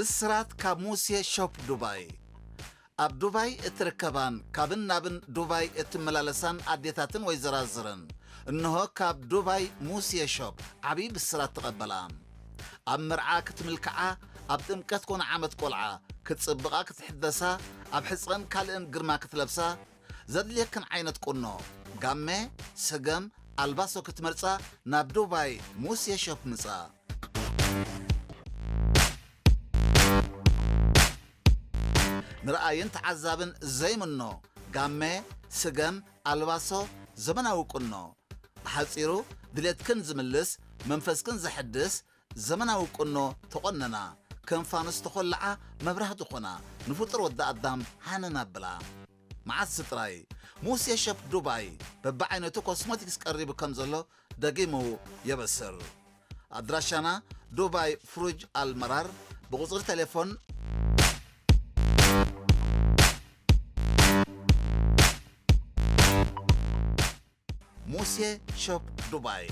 ብስራት ካብ ሙሴ ሾፕ ዱባይ። ኣብ ዱባይ እትርከባን ካብን ናብን ዱባይ እትመላለሳን ኣዴታትን ወይዘራዝርን፣ እንሆ ካብ ዱባይ ሙሴ ሾፕ ዓብዪ ብስራት ተቐበላ። ኣብ መርዓ ክትምልክዓ፣ ኣብ ጥምቀት ኮነ ዓመት ቆልዓ ክትጽብቓ ክትሕደሳ፣ ኣብ ሕጽረን ካልእን ግርማ ክትለብሳ፣ ዘድልየክን ዓይነት ቁኖ፣ ጋመ፣ ስገም፣ ኣልባሶ ክትመርጻ ናብ ዱባይ ሙሴ ሾፕ ምጻ። ንረኣይን ተዓዛብን ዘይምኖ ጋመ፣ ስገም፣ ኣልባሶ፣ ዘመናዊ ቁኖ። ብሓጺሩ ድሌትክን ዝምልስ፣ መንፈስክን ዘሐድስ ዘመናዊ ቁኖ ተቖነና። ከም ፋኑስ ተኾልዓ መብራህቲ ኾና፣ ንፍጡር ወዲ ኣዳም ሃነን ኣብላ። መዓስ ጥራይ ሙሴ ሸፕ ዱባይ በብዓይነቱ ኮስሞቲክስ ቀሪቡ ከም ዘሎ ደጊሙ የበስር። ኣድራሻና ዱባይ ፍሩጅ ኣልመራር፣ ብቁጽሪ ቴሌፎን ሙሴ ሾፕ ዱባይ።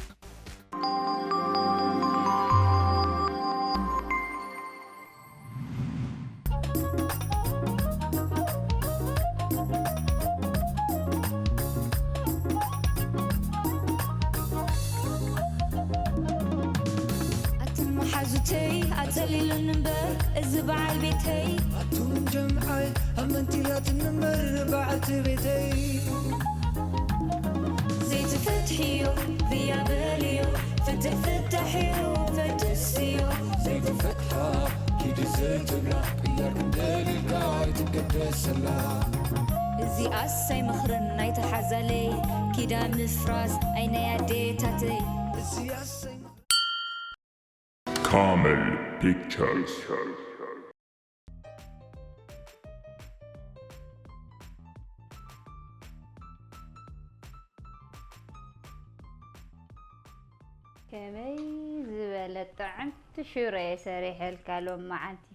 ኣትን መሓዙተይ ኣጸሊሉኒ እምበር እዚ በዓል ቤተይ ኣቱም ጀምዓይ ኣመንቲ ኣትን እምበር በዓልቲ ቤተይ ዘይትፈትሕዮ ብያ በልዮ ፍትሕ ፍታሕዮ ፈትስዮ ዘይትፈትሓ ኪዲ ዘይትብላ ቅያር ክንደልልካ ኣይትገደሰላ እዚኣስ ኣይመኽርን ናይቲ ሓዛለይ ኪዳን ምፍራስ ኣይ ናይ ኣዴታተይ እዚኣስ ኣይመኽርን Camel Pictures ከመይ ዝበለት ጥዕምቲ ሽሮ እየ ሰሪሐልካ ሎማዓንቲ።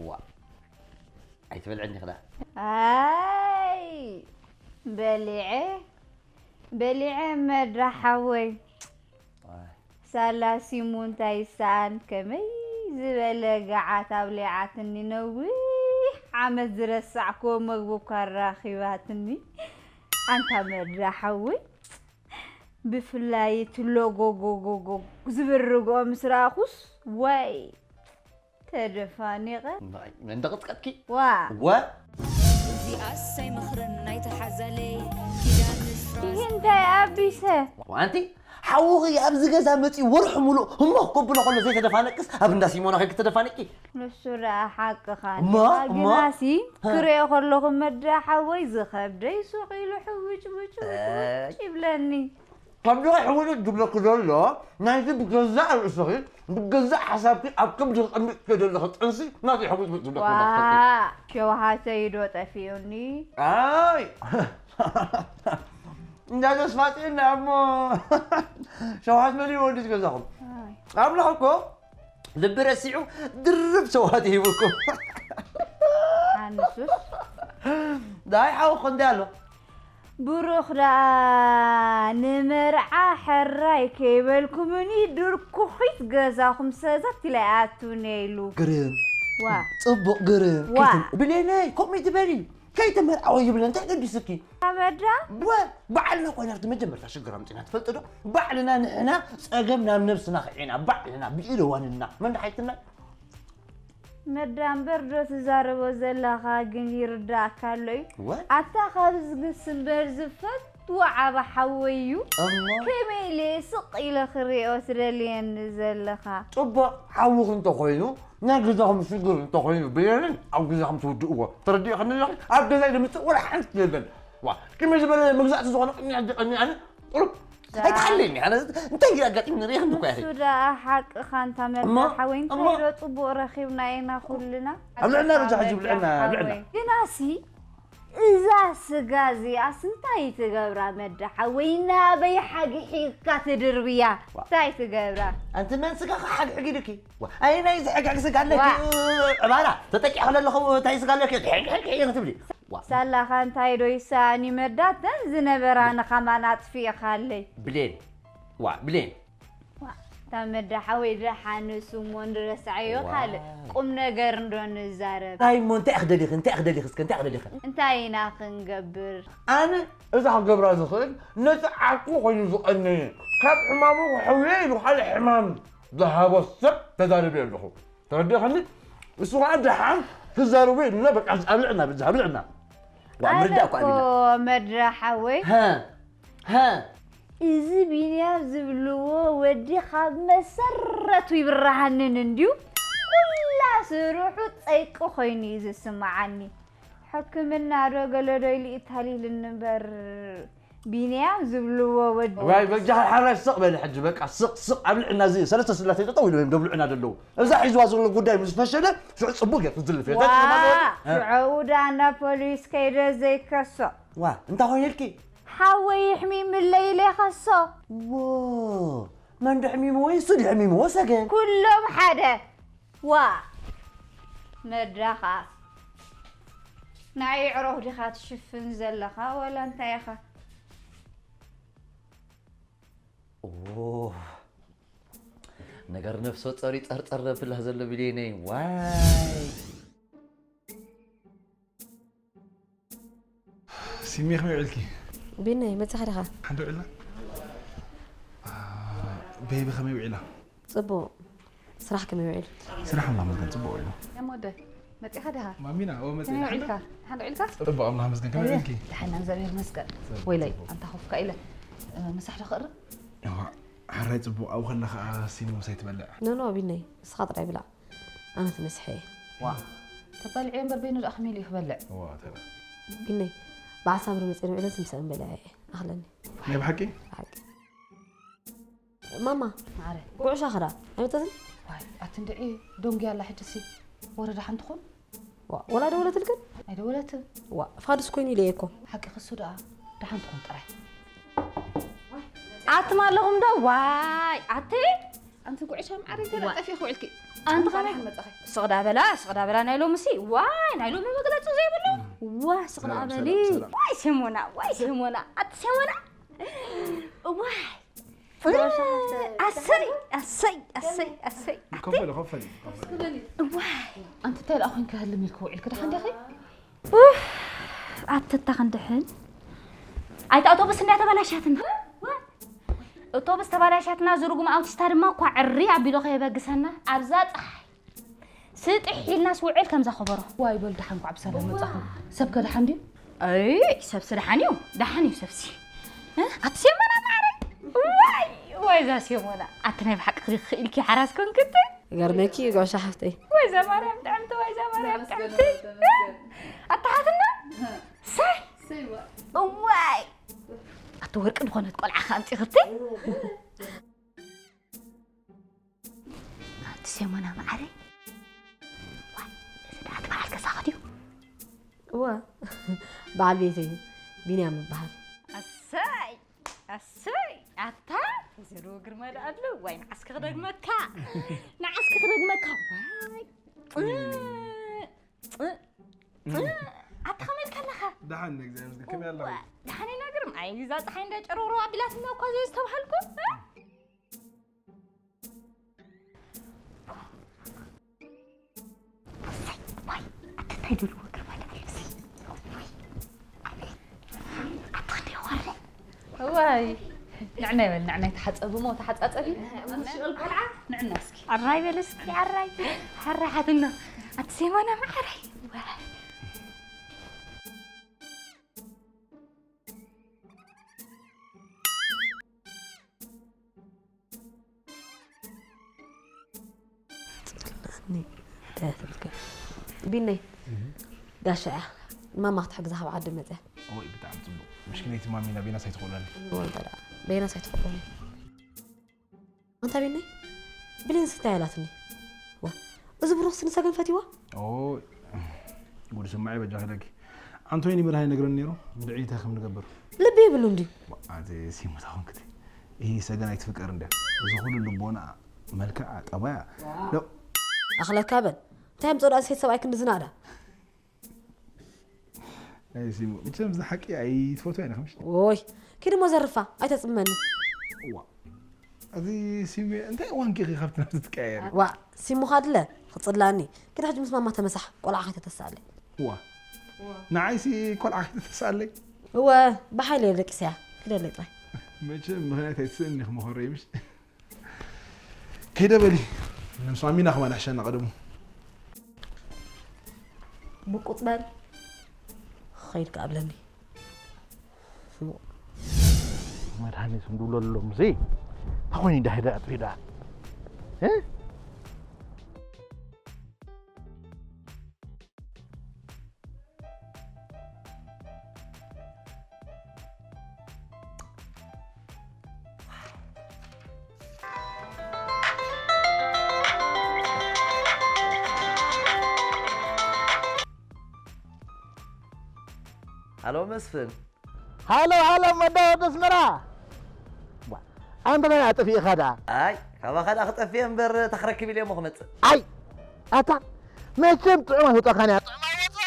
ዋ ኣይትበልዕኒ ክዳ ኣይ በሊዐ በሊዐ መድራ ሓወይ ሳላ ሲሙ እንታይ ይሰኣን ከመይ ዝበለ ገዓት ኣብሊዓትኒ ነዊሕ ዓመት ዝረሳዕክዎ መግቢ እኳ ኣራኺባትኒ ኣንታ መድራ ሓወይ ብፍላይ እቲ ሎጎጎጎጎ ዝብል ርግኦ ምስ ረኣኹስ ዋይ ተደፋኒቐ እንተቕጥቀጥኪ ዋ ወ እዚኣስ ኣይመኽርን ናይቲ ሓዛለይ ኪዳን ምፍራስ ይህ እንታይ ኣቢሰ ኣንቲ ሓውኺ ኣብዚ ገዛ መፂኡ ወርሒ ሙሉእ ህሞኽ ከብሎ ከሎ ዘይተደፋነቅስ ኣብ እንዳ ሲሞና ከይክተደፋነቂ ንሱ ደኣ ሓቅኻ እሞ፣ ኔኻ እሞ። ግናሲ ክሪኦ ከለኹ መዳ ሓወይ ዝኸብደይ ሱቕ ኢሉ ሕውጭ ውጭ ውጭ ውጭ ይብለኒ ከምዚ ሕውጭ ዝብለኪ ዘሎ ናይዚ ብገዛእ ርእስኺ ብገዛእ ሓሳብኪ ኣብ ከብዲ ክቐምጥ ከደለኺ ጥንሲ ናተይ ሕውጭ ዝብለኪ ዋ ናፍቆት ሸውሃተይ ዶ ጠፊኡኒ ኣይ እንዳ ተስፋጽዮን እሞ ሸውሃት መሊኡ ወዲ ዝገዛኹም ኣምላኽ እኮ ልቢ ረሲዑ ድርብ ሸውሃት ይህብኩም ኣንሱስ ዳይ ሓው ኮንዲ ኣሎ ብሩኽ ደኣ ንመርዓ ሕራይ ከይበልኩምኒ ድርኩኺት ገዛኹም ሰዘት ኢለ ኣቱኒ ኢሉ ግርም ዋ ጽቡቕ ግርም ዋ። ብሌነይ ከምኡ ትበሊ ከይተመርዓወ ይብለ እንታይ ገዲስኪ ኣበዳ ወ ባዕልና ኮይና እቲ መጀመርታ ሽግር ኣምፂና ትፈልጥ ዶ ባዕልና ንሕና ፀገም ናብ ነብስና ክዒና ባዕልና ብኢደዋንና መንዳሓይትና መዳ እምበር ዶ ትዛረቦ ዘለኻ ግን ይርዳእካ ኣሎ እዩ ወ ኣታ ካብ ዝግስ እምበር ዝፈትዎ ዓባ ሓወይ እዩ እሞ ከመይ ኢለ ስቕ ኢለ ክሪኦ ትደልየኒ ዘለኻ ፅቡቕ ሓውኺ እንተኮይኑ ናይ ገዛኹም ሽግር እንተኮይኑ ብሌንን ኣብ ገዛኹም ትውድእዎ ተረዲእኽኒ ኣለኺ ኣብ ገዛይ ዝምፅእ ወላ ሓንቲ የለን ዋ ቅሚ ዝበለ መግዛእቲ ዝኾነ ቅኒ ሕጂ ቀኒ ኣነ ቁሩብ ኣይትሓልኒ ኣነ እንታይ ኣጋጢምኒ ርኢኽኒ እኮ ኢኺ ንሱ ደኣ ሓቅኻ እንታ እሞ፣ መዳ ሓወይ እንታይ እሞ። ዶ ፅቡቕ ረኺብና ኢና ኩልና ኣብ ልዕልና ደረጃ ሕጂ ኣብ ልዕልና፣ ኣብ ልዕልና። ግናሲ እዛ ስጋ እዚኣስ እንታይ ትገብራ መዳ ሓወይ ናበይ ሓግሒካ ትድርብያ እንታይ ትገብራ ኣንቲ መን ስጋኻ ሓግሕግ ኢልኪ ዋ፣ ኣይ ናይ ዝሕግሕግ ስጋ ኣለኪ ዋ። ዕባራ ተጠቂዕ ከለለኹ እንታይ ስጋ ኣለኪ ሕግሕግ ክትብሊ ሳላኻ እንታይ ዶ ይሰኣኒ መዳተን ዝነበራኒ ኸማን ኣጥፊእኻለይ። ብሌን ዋ ብሌን ዋ፣ እታ መዳ ሓወይ ደሓንስ እሞ እንድረስዓዮ ካልእ ቁም ነገር እንዶ ንዛረብ። እንታይ እሞ እንታይ ክደሊኺ እንታይ ክደሊኺ እስከ እንታይ ክደሊኺ? እንታይ ኢና ክንገብር? ኣነ እዛ ክገብራ ዝኽእል ነቲ ዓርኩ ኮይኑ ዝቐነየ ካብ ሕማሙ ክሕውየ ኢሉ ካልእ ሕማም ዝሃቦ ሰብ ተዛርበ ኣለኹ። ተረዲእኽኒ? እሱ ከዓ ደሓን ክዛረቡ የድልና በቃ ኣብልዕና በዛ ኣብልዕና። ዋ ምርዳእ እኮ ኣቢና። መድራ ሓወይ ሃ ሃ እዚ ቢንያም ዝብልዎ ወዲ ካብ መሰረቱ ይብርሃንን እንድዩ ኩላ ስርሑ ፀይቂ ኮይኑ እዩ ዝስምዓኒ። ሕክምና ዶ ገለ ዶ ኢሉ እዩ ታሊልኒ እምበር ቢንያም ዝብልዎ ወዲ ዋይ በጃ ሓራይ ስቕ በለ ሕጂ በቃ ስቕ ስቕ ኣብልዕና እዚ ሰለስተ ስላሴ ጠጠው ኢሉ እዮም ደብልዑና ደለዉ። እዛ ሒዝዋ ዘሎ ጉዳይ ምስ ፈሸለ ሽዑ ፅቡቅ ጌርኩ ዝልፍ እየ። ዋ ተፅናና ዶ? ሽዑ ዳና ፖሊስ ከይደ ዘይከሶ ዋ እንታይ ኮይነልኪ? ሓወይ ይሕሚምለይ ኢለ ከሶ ዎ መን ድሕሚምዎ እሱ ድሕሚምዎ ሰገን ኩሎም ሓደ ዋ መድራኻ ናይ ዕሮኽ ዲኻ ትሽፍን ዘለኻ ወላ እንታይ ኢኻ ኦ፣ ነገር ነፍሰ ጾር ይጸርጸር ዘብላ ዘሎ ብሌነይ ዋይ ሲሚ ከመይ ውዒልኪ? ቢነይ መጻኻ ዲኻ? ሓንቲ ውዒልና? ቤቢ ከመይ ውዒላ? ጽቡቕ። ስራሕ ከመይ ውዒሉ? ስራሕ ኣምላኽ መስገን ጽቡቕ ውዒሉ። ያም ወደ መጺኻ ዲኻ? ማሚና ኦ መጺ ከመይ ውዒልካ? ሓንዶ ውዒልካ? ጽቡቕ ኣምላኽ መስገን ከመይ ውዒልኪ? ደሓና እግዚኣብሔር ይመስገን። ወይለይ ኣንታ ኮፍካ ኢለ ምሳሕ ዶ ክቕርብ? እዋ ሓራይ ጽቡቕ ኣብኡ ከላ ከኣ ሲሚ ምሳይ ትበልዕ። ኖ ኖ ቢነይ ንስኻ ጥራይ ብላዕ። ኣነ ተነስሐ እየ። ዋ ተባልዐ እምበር በይኑ ደኣ ከመይ ኢሉ ክበልዕ? እዋ ተበ ቢነይ በዓል ሳምሪ መጺኤ ንውዒለን ስምሳኤን በሊዐ እየ። ኣኽለኒ። ናይ ብሓቂ? ብሓቂ። ማማ ማዕረ ጉዕሻ ኸዳ ኣይመጸትን? ዋይ ኣቲ እንድዒ ዶንጊ ኣላ ሕጂ ሲ ወረዳ ሓንቲ ኹን ዋ ወላ ደወለትልክን? ኣይደወለትን። ዋ ፋዱስ ኮይኑ ኢለ እየ እኮ። ሓቂ ክሱ ደኣ ደሓን ትኹን ጥራይ። ኣትም ኣለኹም ዶ ዋይ ኣቲ ኣንቲ ጉዕሻ ማዕረ ተለጠፊ ክውዕልኪ ኣንቲ ከመይ ስቕዳ በላ ስቕዳ በላ ናይ ሎሚ ሲ ዋይ ናይ ሎሚ መግለፂ ዘይብሉ ዋ ስቕዳ በሊ ዋይ ሴሞና ዋይ ሴሞና ኣቲ ሴሞና ዋይ ኣሰይ ኣሰይ ኣሰይ ኣሰይ ኣሰይ ከፈለ ከፈለ ዋይ ኣንቲ እንታይ ደኣ ኮንካ ህልም ኢልክ ውዒልክ ደሓን ዲኺ ኡፍ ኣተታ ክንድሕን ኣይታ ኣውቶቡስ እንድያ ተበላሻትና ኣውቶቡስ ተበላሻትና ዝርጉም ኣውቲስታ ድማ እኳ ዕሪ ኣቢሉ ከየበግሰና ኣብዛ ፀሓይ ስጥሕ ኢልናስ ውዕል ከምዛ ከበሮ ዋይ በል ደሓን ኳዕ ብሰላም መጻኹም ሰብ ከ ደሓን ድዩ ኣይ ሰብሲ ደሓን እዩ ደሓን እዩ ሰብሲ ኣቲ ሴሞና ማዕረ ዋይ ዋይ እዛ ሴሞና ኣቲ ናይ ብሓቂ ክኢልኪ ሓራስ ኮንክቲ ገርመኪ ጓሻ ሓፍተይ ወይ ዘማርያም ጥዕምቲ ወይ ዘማርያም ጥዕምቲ ኣታሓትና ሳይ እዋይ ኣቲ ወርቂ ዝኾነት ቆልዓ ከኣምፂኽቲ ኣቲ ሴሞና መዓረይ ዋይ እዚ ደኣ እቲ በዓል ገዛኻ ድዩ እዋ በዓል ቤተይ ቢንያም ይበሃል ኣሰይ ኣሰይ ኣታ ወይዘሮ ግርማ ደኣ ኣሎ ዋይ ንዓስኪ ክደግመካ ንዓስኪ ክደግመካ ዋይ ኣታ ከመይ ኢልካ ኣለኻ ደሓን እግዚኣብሔር ከመይ ኣለኻ ደሓን ኢና ግርም ኣይ እዛ ፀሓይ እንዳ ጨረሮ ኣቢላትና እኳ ዘይ ዝተባሃልኩ እንታይ ደልዎ ግርማ ደኣለሲ ኣትኽንደይ ኾረ ዋይ ንዕና ይበል ንዕና ይተሓፀብ ሞ ተሓፃፀቢ ንዕና እስኪ ኣራይ በል እስኪ ኣራይ ሓራሓትና ኣቲ ሴማና ማዓራይ ቢነይ ጋሻ እያ ማማ ክትሕግዛ ካብ ዓዲ መፅያ ወይ ብጣዕሚ ፅቡቅ ምሽኪነይቲ ማሚና ቤናስ ኣይትኽእሎኒ ወንተ ደኣ ቤናስ ኣይትኽእሎኒ ኣንታ ቤነይ ብሌን ስታይ ኣላትኒ ዋ እዚ ብሩኽ ስኒ ሰገን ፈትዋ ጉድ ስማዒ በጃ ክደጊ ኣንቶኒ ምርሃይ ነግረኒ ነይሩ ብድዒ እንታይ ከም ንገብር ልቢ ይብሉ እንድዩ ኣዚ ሲሙታ ኮንክቲ ይህ ሰገን ኣይትፍቀር እንደ እዚ ኩሉ ልቦና መልክዓ ጠባያ ኣኽለካ በል እንታይ ምፀዳ ሴት ሰብኣይ ክንዲ ዝናዳ ኣይ ሲሙ፣ መቸም እዚ ሓቂ ኣይትፈትዎ ኢና ከምሽ። ኦይ፣ ኪድ እሞ ዘርፋ፣ ኣይተጽመኒ። ዋ፣ እዚ ሲሙ እንታይ እዋን ጌኺ ካብቲ ናብዚ ትቀያየሪ? ዋ፣ ሲሙኻ ድለ፣ ክጽላኒ። ኪድ ሕጂ ምስ ማማ ተመሳሕ፣ ቆልዓ ከይተተስኣለይ። ዋ፣ ንዓይሲ ቆልዓ ከይተተስኣለይ? እወ፣ ብሓይሊ እየ ደቂሰያ። ክደለይ ጥራይ። መቸም ምኽንያት ኣይትስእኒ ክመኸሮ እዩ ምሽ? ከይደ በሊ። ንስማሚና ከማን ኣሕሸና ቀደሙ። ብቁጽ በል። ኸይድ ከኣብለኒ። መድሃኒት እንድብሎ ኣሎ ሙዚ። ታኾይኒ ዳሂዳ ኣጥፊዳ። እ? ሃሎ መስፍን። ሃሎ፣ ሃሎ፣ መዳ ወዲ ኣስመራ። ዋ፣ ኣንተ ናይ ኣጥፊእኻ ደኣ? ኣይ፣ ካባኻ ደኣ ክጠፍእ እምበር፣ ታኽረክብ ኢለ እሞ ክመጽእ። ኣይ፣ ኣታ፣ መቸም ጥዑም ኣይወጣኻን እያ። ጥዑም ኣይወጣ።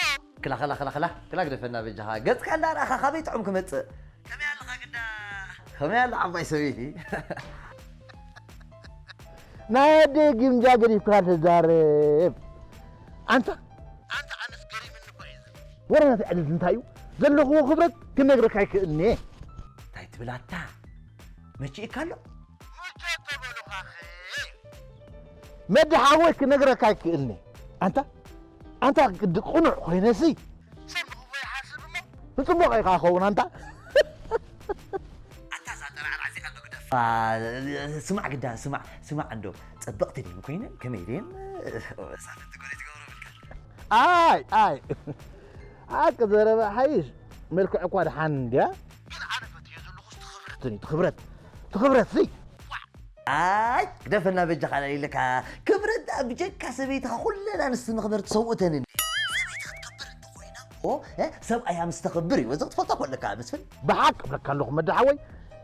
ክላ፣ ክላ፣ ክላ፣ ክላ፣ ክላ ግደፈና በጃኻ። ገጽካ እንዳረኣኻ ካበይ ጥዑም ክመጽእ? ከመይ ኣለኻ ግዳ? ከመይ ኣላ ዓባይ ሰበይቲ? ናይ ኣደይ ግምጃ ገዲፍካ ትዛረብ። ኣንታ፣ ኣንታ ኣነስ ገሪምኒ እኮ እዩ ዝብል። ወረ ናተይ ዕድል እንታይ እዩ? ዘለኽዎ ክብረት ክነግረካ ኣይክእልኒ እየ። እንታይ ትብል ኣታ? መቺእካ ኣሎ? መቸ ተበሉኻኸ? መዲ ሓወይ ክነግረካ ኣይክእልኒ። ኣንታ፣ ኣንታ ግዲ ቅኑዕ ኮይነሲ። ሰምዕዎ ይሓስብ እሞ። ንጽቡቕ ኢኻ ኸውን ኣንታ። ኣታ እዛ ጠራዕራዕ እዚኣ ዶ ግደፋ። ስማዕ ግዳ፣ ስማዕ፣ ስማዕ እንዶ። ጸበቕቲ ድየን ኮይነን? ከመይ ድየን? እሳት ትጎሪ ትገብሮ ብልካ። ኣይ፣ ኣይ። ሓቂ ዘረባ ሓይሽ። መልክዕ እኳ ደሓን እንድያ። ግን ኣነ ፈትዮ ዘለኹ እቲ ክብረት እዩ፣ እቲ ክብረት። እቲ ክብረት ሲ። ኣይ፣ ግደፈና በጃኻ ኢለካ። ክብረት ደኣ ብጀካ ሰበይትኻ ኩለን ኣንስቲ ንኽበር ትሰውእተን እንዲ። ሰበይቲ ክትከብር እንተኾይና እኮ፣ እ፣ ሰብኣያ ምስ ተኸብር እዩ። እዚ ክትፈልጦ እኮ ኣለካ፣ መስፍን። ብሓቅ እብለካ ኣለኹ፣ መዳ ሓወይ፣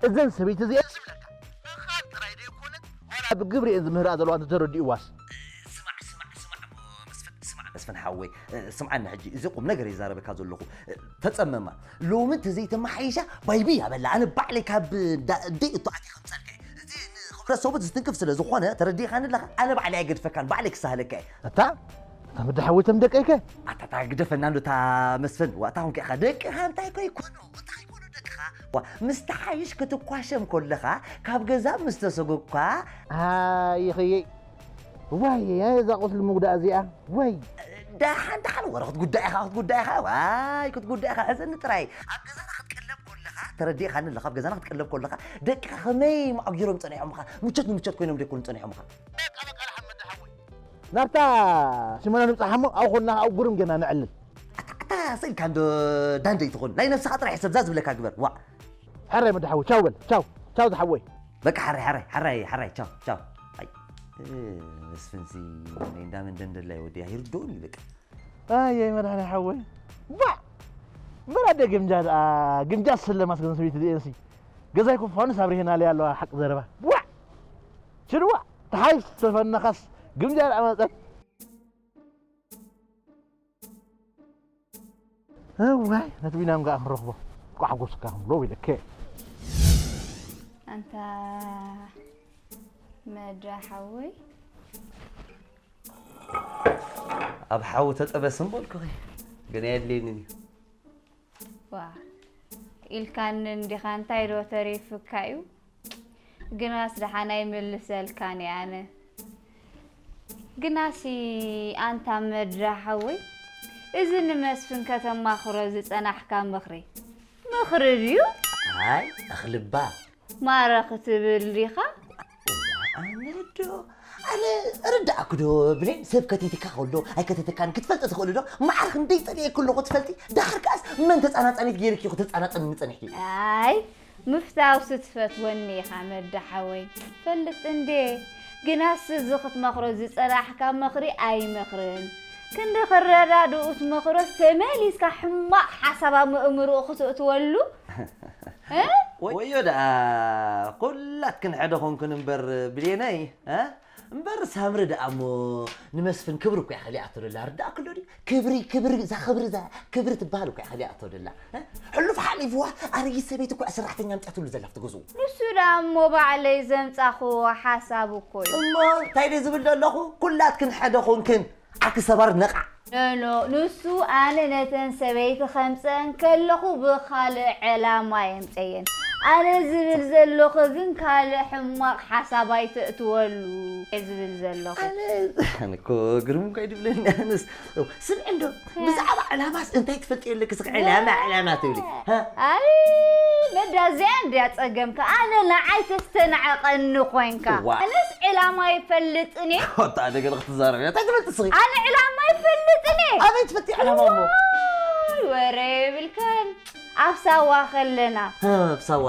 እዘን ሰበይቲ እዚአን ዝብለካ፣ ብቓል ጥራይ ዘይኮነት፣ ዋላ ብግብሪ እየን ዝምህራ ዘለዋ እንተተረዲእዋስ። ስማዕ፣ ስማዕ፣ ስማዕ፣ እሞ መስፍን፣ ስማዕ፣ መስፍን ሓወይ፣ እ፣ ስምዓኒ ሕጂ፣ እዚ ቁም ነገር ይዛረበካ ዘለኹ። እ፣ ተጸመማ። ሎሚ እንተዘይተመሓይሻ ባይቢ ኣበላ። ኣነ ባዕለይ ካብ ዳ-፣ ደይ እቶ ኣትየ ከምጸልካ እየ። እዚ ንኽብረት ሰቡት ዝትንክፍ ስለ ዝኾነ፣ ተረዲእካኒ ኣለኻ? ኣነ ባዕለይ ኣይገድፈካን፣ ባዕለይ ክሳሃለካ እየ። ኣታ፣ ኣታ መዳ ሓወይ፣ እቶም ደቀይከ? ኣታ፣ ኣታ፣ ግደፈና እንዶ እታ መስፍን። ዋእ፣ እታ ኹንከ ኢኻ ደቅኻ እንታይ ኮ ይኮኑ? እንታይ ኮኑ ደቅኻ? ዋ፣ ምስ ተሓይሽ ክትኳሸም ኮለኻ፣ ካብ ገዛ ምስ ተሰጎግኳ። ኣይ፣ ይኽየይ። ዋይ፣ ኣይ፣ እዛ ቁስሊ ምጉዳእ እዚኣ። ዋይ። ደሓን፣ ደሓን፣ ወረ ክትጉዳእ ኢኻ፣ ክትጉዳእ ኢኻ። ዋይ፣ ክትጉዳእ ኢኻ። ሕዘኒ ጥራይ። ኣብ ገዛና ክትቅለብ ኮለኻ፣ ተረዲእካኒ ኣለኻ፣ ኣብ ገዛና ክትቅለብ ኮለኻ፣ ደቅኻ ከመይ መዓጊሮም ጸኒሖምኻ? ምቾት ንምቾት ኮይኖም ደይኮኑ ጸኒሖምኻ? በቃ፣ በቃ፣ ደሓን መዳ ሓወይ። ናብታ ሲሞና ንብጻሕ እሞ፣ ኣብኡ ኮንና፣ ኣብኡ ጉርም ጌርና ነዕልል። ኣታ፣ ኣታ፣ ስኢልካ እንዶ ዳንደይ ትኾን። ናይ ነብስኻ ጥራይ ሕሰብ፣ እዛ ዝብለካ ግበር። ዋእ። ሕራይ መዳ ሓወይ፣ ቻው በል። ቻው፣ ቻው ዝሓወይ። በቃ፣ ሕራይ፣ ሕራይ፣ ሕራይ፣ ሕራይ፣ ቻው፣ ቻው። ኣይ፣ እ፣ መስፍንሲ፣ ናይ እንዳ መን ደንደላይ ወዲ፣ ኣይርድኡን እዩ፣ በቃ። ኣየ መድሃኔ ሓወይ። ባ! በል ኣደ ግምጃ ደኣ፣ ግምጃ ስለማስ ገንዘብ ቤት እዚኤንሲ። ገዛይ ኩፋንስ ኣብሪሄናለይ ኣለዋ ሓቂ ዘረባ። ዋ! ሽድዋ! ተሓይሽ ተፈነኻስ ግምጃ ደኣ መጸት። እዋይ፣ ነቲ ቢንያም ከኣ ክንረኽቦ። ቋሕ ጎስካ ክንብሎ ኢለከ። ኣንታ መዳ ሓወይ። ኣብ ሓዊ ተጠበስ እምበልኩኺ፣ ግን ኣየድልየንን እዩ። ዋ፣ ኢልካኒ እንዲኻ፣ እንታይ ዶ ተሪፍካ እዩ? ግናስ ደሓን ኣይምልሰልካን እየ ኣነ። ግናሲ ኣንታ መድራ ሓወይ፣ እዚ ንመስፍን ከተማኽሮ ዝጸናሕካ ምኽሪ፣ ምኽሪ ድዩ? ኣይ፣ እኽልባ። ማረ ክትብል ዲኻ? ኣነ ዶ፣ ኣነ እርዳእኩ ዶ ብሌን፣ ሰብ ከቲትካ ከሎ ኣይከተተካን ክትፈልጢ ትኽእሊ ዶ? ማዕረ ክንደይ ጸሊኤ ከለኹ ትፈልጢ? ደሓር ከኣስ መን ተጻናጻኒት ገይርኪ ክትጻናጸኒ ጸኒሕኪ? ኣይ፣ ምፍታውሲ ትፈትወኒ ኢኻ መዳ ሓወይ። ፈልጥ እንዴ? ግናስ እዚ ክትመኽሮ ዝጸናሕካ ምኽሪ ኣይመኽርን። ክንዲ ክረዳድኡ ትመኽሮስ ተመሊስካ ሕማቕ ሓሳብ ኣብ ኣእምሮኡ ክትእትወሉ? እ? ወዮ ደኣ፣ ኩላትክን ሓደ ኾንክን እምበር ብሌነይ፣ እ? እምበር ሳምሪ ደኣ እሞ ንመስፍን ክብሪ እኮ እያ ከሊኣቶ ደላ። ርዳእክሎ ድዩ? ክብሪ፣ ክብሪ፣ እዛ ክብሪ፣ እዛ ክብሪ ትበሃል እኮ እያ ከሊኣቶ ደላ። እ? ሕሉፍ ሓሊፍዋ ኣረጊት ሰበይቲ እኮ እያ ሰራሕተኛ ኣምፅኣትሉ ዘላ ኣብቲ ገዝኡ። ንሱ ደኣ እሞ ባዕለይ ዘምፃኽዎ ሓሳብ እኮ እዩ። እሞ እንታይ ድየ ዝብል ዘለኹ? ኩላትክን ሓደ ኾንክን። ዓኪ ሰባር ነቓዕ። ኖ፣ ኖ፣ ንሱ ኣነ ነተን ሰበይቲ ከምፀአን ከለኹ ብኻልእ ዕላማ እየ ምፀየን። ኣነ ዝብል ዘለኹ ግን ካልእ ሕማቕ ሓሳብ ኣይተእትወሉ እየ ዝብል ዘለኹ። ኣነ ኣነ እኮ ግርም እኮ እዩ ድብለኒ ኣነስ። ስምዒ እንዶ፣ ብዛዕባ ዕላማስ እንታይ ትፈልጥዮ ኣለኪ? እስኪ ዕላማ፣ ዕላማ ትብሊ። ሃ? ኣይ፣ መዳ እዚኣ እንድያ ጸገምካ። ኣነ ንዓይ ተስተናዕቐኒ ኮይንካ። ዋ። ኣነስ ዕላማ ይፈልጥን እየ። ወጣ ነገር ክትዛረብ እያ። እንታይ ትፈልጥ እስኺ? ኣነ ዕላማ ይፈልጥን እየ። ኣበይ ትፈልጢ ዕላማ እሞ? ዋይ፣ ወረ የብልካን። ኣብ ሳዋ ከለና። ሃ፣ ኣብ ሳዋ።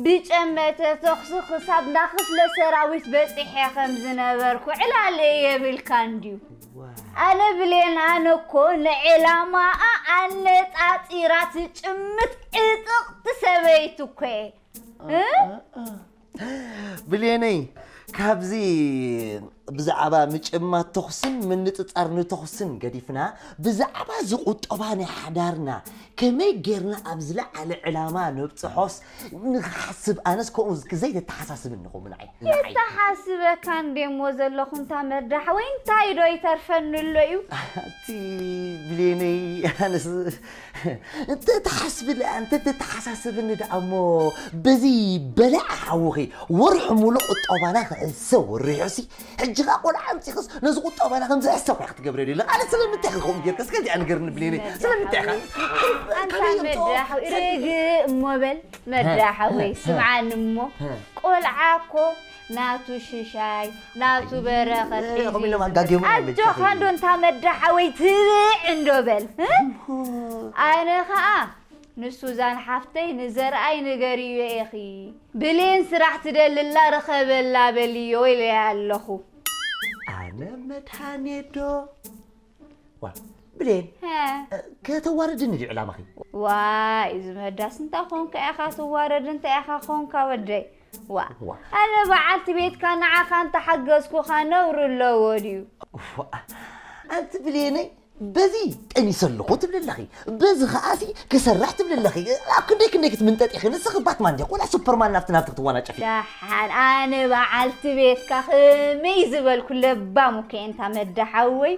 ብጨመተ ተኹሲ ክሳብ ናብ ክፍለ ሰራዊት በጺሐ ከም ዝነበርኩ ዕላለ የብልካን ድዩ? ዋ። ኣነ ብሌን፣ ኣነ እኮ ንዕላማኣ ኣነጻጺራ ትጭምት ዕጥቕቲ ሰበይቲ እኮ እየ። እ? ብሌነይ፣ ካብዚ ብዛዕባ ምጭማት ተኹስን ምንጽጻር ንተኹስን ገዲፍና፣ ብዛዕባ እዚ ቁጠባ ናይ ሓዳርና ከመይ ጌርና ኣብ ዝለዓለ ዕላማ ነብጽሖስ ንኽሓስብ፣ ኣነስ ከምኡ ዘይተተሓሳስብኒ ኸሙ ንዓይ። ንዓይ። የተሓስበካ እንዴሞ ዘለኹ እንታ መዳሕ ወይ እንታይ ዶ ይተርፈኒ ኣሎ እዩ? ኣቲ ብሌነይ፣ ኣነስ እንተ ተሓስብለ፣ እንተ ተተሓሳስብኒ ደኣ እሞ በዚ በላዕ ሓውኺ ወርሒ ሙሉእ ቁጠባና ክሕሰብ ወሪሑሲ፣ ሕጂ ኸኣ ቆልዓ ኣምጺኽስ ነዚ ቁጠባና ከም ዝሕሰብ ኮይና ክትገብረሉ ኢለ። ኣነ ስለምንታይ ክኸውን ጌርካ? እስከ እዚኣ ንገርኒ ብሌነይ። ስለምንታይ ኢኻ? ኣንታ ካበይ የምጽኦ? መዳሕ ርግእ እሞ በል። መዳሓወይ፣ ስምዓኒ እሞ፣ ቆልዓ እኮ ናቱ ሽሻይ፣ ናቱ በረኸት ሒዙ እዩ ዝመጽእ። ኣጆኻ እንዶ እንታ መዳሓወይ ትብዕ እንዶ በል፣ እ? ኣነ ኸኣ ንሱዛን ሓፍተይ ንዘርኣይ ንገርዮ ኢኺ። ብሌን ስራሕ ትደሊ ኣላ ርኸበላ በልዮ ኢለያ ኣለኹ። ኣነ መድሃኔ ዶ? ዋ፣ ብሌን፣ ሀ። እ፣ ከተዋርድኒ ድዩ ዕላማኺ? ዋይ፣ እዚ መዳስ እንታይ ኾንካ ኢኻ ትዋረድ፣ እንታይ ኢኻ ኾንካ ወደይ? ዋ፣ ዋ። ኣነ በዓልቲ ቤትካ ንዓኻ እንተሓገዝኩኻ ነውሪ ኣለዎ ድዩ? ዋ፣ ኣንቲ ብሌነይ፣ በዚ ጠኒሰ ኣለኹ ትብሊ ኣለኺ፣ በዚ ኸኣሲ ክሰርሕ ትብሊ ኣለኺ። ኣብ ክንደይ ክንደይ ክትምንጠጥ ኢኺ፣ ንስኺ ባትማን ዲኺ፣ ቆልዓ ሱፐርማን ናብቲ ናብቲ ክትዋናጨፊ። ደሓን፣ ኣነ በዓልቲ ቤትካ ከመይ ዝበልኩ ለባም እኮ እየ፣ እንታ መዳ ሓወይ።